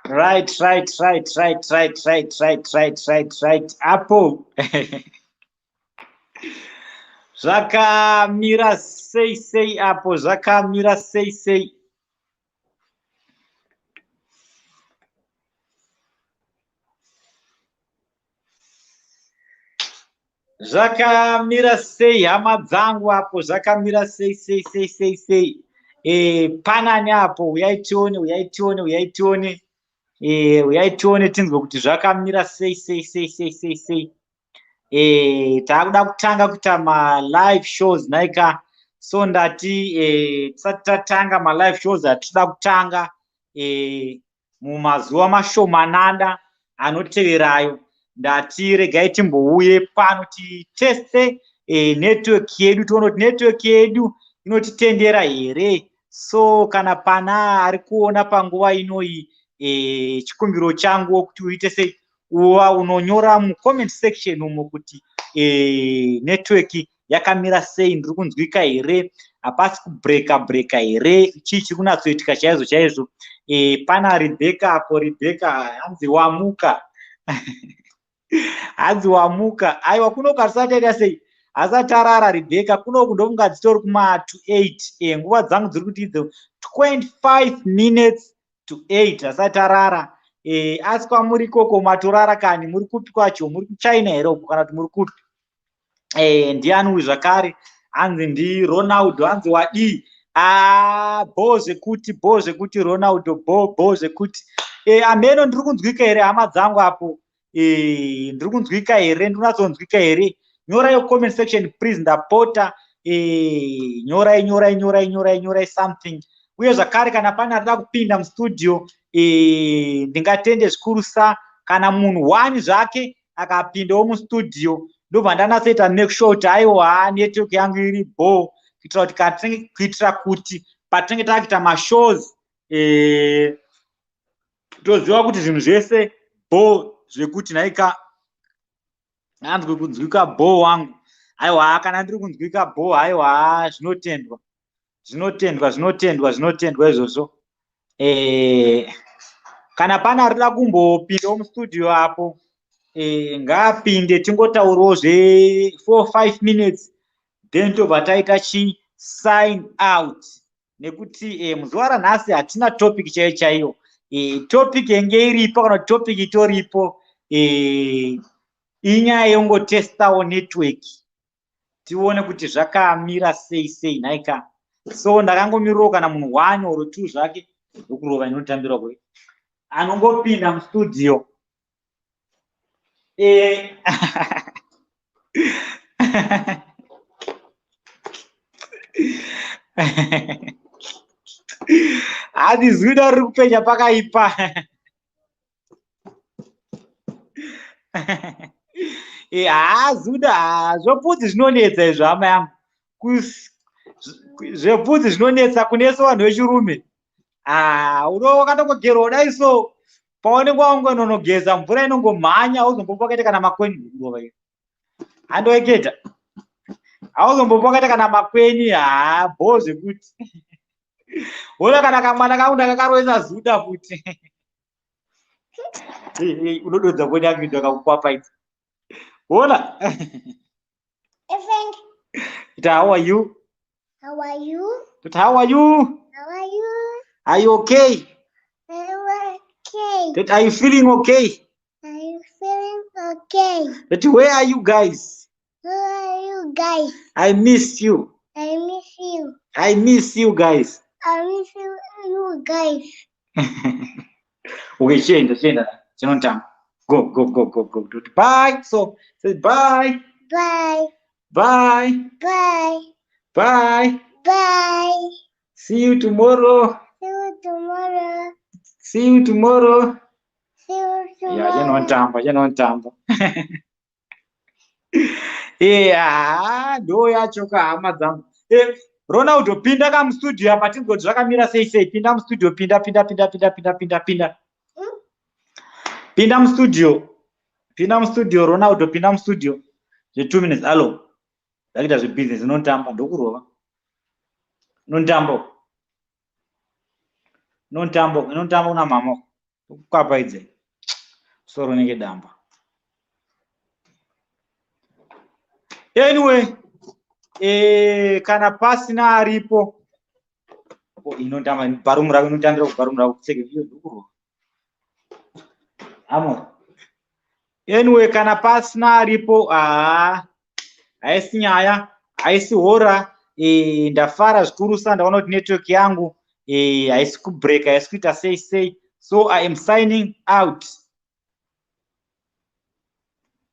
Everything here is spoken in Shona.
Right, right, right, right, right, right, right, right, right, right. Apo. Zvakamira sei sei apo, zvakamira sei sei. Zvakamira sei hama dzangu apo, zvakamira sei sei sei sei sei. Panani apo, uyai tione, uyai tione, uyai tione. Uyai tione tinzwe kuti zvakamira sei sei sei sei sei sei. Taakuda kutanga kuita ma-live shows nhaika. So ndati tisati tatanga ma-live shows atinoda kutanga mumazuva mashomanana anoteverayo, ndati regai timbouye pano titeste network yedu, tione kuti network yedu inotitendera here. So kana pana ari kuona panguva inoyi, chikumbiro changu kuti uite sei, uva unonyora mucomment section umo kuti network yakamira sei, ndiri kunzwika here, hapasi kubreka breka here, chii chiri kunatsoitika chaizvo chaizvo. Pana Rebecca apo, Rebecca hanzi wamuka. Hanzi wamuka. Aiwa, kunoku hatisati taita sei, hasati tarara Rebecca. Kunoku ndokunga dzitori kuma to 8. Nguva dzangu dziri kuti idzo 25 minutes to 8, hasati tarara. Asi kwamuri ikoko matorara kani? Muri kupi kwacho? Muri kuChina here uko, kana kuti muri kupi? Ndiani uyu zvakare? Hanzi ndiRonaldo, hanzi wadii? Bho zvekuti, bho zvekuti Ronaldo, bho bho zvekuti. Ameno ndiri kunzwika here hama dzangu apo? Ndiri kunzwika here? Ndiri kunyatsonzwika here? Nyorai comment section please, ndapota. Nyorai, nyorai, nyorai, nyorai, nyorai something. Uye zvakare kana pane arida kupinda mustudio, ndingatende zvikurusa kana munhu one zvake akapindawo mustudio, ndobva ndanatsoita make sure kuti aiwa, network yangu iri bho, kuitira kuti patinenge takuita mashows, toziva kuti zvinhu zvese bho zvekuti nhaika. Hanzwi kunzwika bho wangu. Aiwa, kana ndiri kunzwika bho, aiwa, zvinotendwa, zvinotendwa, zvinotendwa, zvinotendwa izvozvo. Kana pane arida kumbopindawo mustudio apo, ngaapinde, tingotaurawo zve 4 5 minutes, then tobva taita chi sign out, nekuti muzuva ranhasi hatina topic chaiyo chaiyo. Topic yenge iripo, kana kuti topic itoripo, inyaya yongotestawo network, tione kuti zvakamira sei sei nhaika. So ndakangomirirawo kana munhu one or two zvake, ndokurova inotambirwa kuri anongopinda mustudio. Hanzi zuda riri kupenya pakaipa. Haa, zuda zvopfudzi zvinonetsa izvo hama yangu. Zvepfudzi zvinonetsa kunesa vanhu vechirume. Wakatokogerwa dai, so paunenge wangononogeza, mvura inongomhanya, hauzombopa wakaita kana makweni. Handoeketa, hauzombopa wakaita kana makweni. Haa, bho zvekuti ona kana kamwana kangu ndakakarovesa zuda futi. Unododza kweni yangu ndakakukwapaidza, ona. Ita how are you? How are you? But how are you? How are you? Are you okay? Are you okay? That are you feeling okay? Are you feeling okay? That where are you guys? Who are you guys? I miss you. I miss you. I miss you guys. I miss you, you guys. Okay, chienda, chienda. Chinotanga. Go, go, go, go, go. Bye. So say bye. Bye. Bye. Bye. Bye. Bye. See you tomorrow. See you tomorrow. See you tomorrow. See you tomorrow. Yeah, chinotamba, chinotamba. Yeah, ndo yacho ka hama dzangu. Ronaldo, pinda ka mustudio apa tinzwe kuti zvakamira sei sei. Pinda mustudio, pinda, pinda, pinda, pinda, pinda, pinda, pinda. Pinda mustudio. Pinda mustudio, Ronaldo, pinda mustudio. Zve 2 minutes, allo. Ndakuita zvebusiness, unotamba, ndokurova. Unotamba. Inotamba, inotamba kuna mama. Kukapaidze. Soro unenge damba. Anyway, kana pasina aripo inotamba bharumu rako, inotambira kubharumu rako kutseke iyo dhukurwa. Amo. Anyway, kana pasina aripo, haa, haisi nyaya, haisi hora. Ndafara zvikurusa, ndaona kuti network yangu haisi kubreak, haisi kuita sei sei. So I am signing out.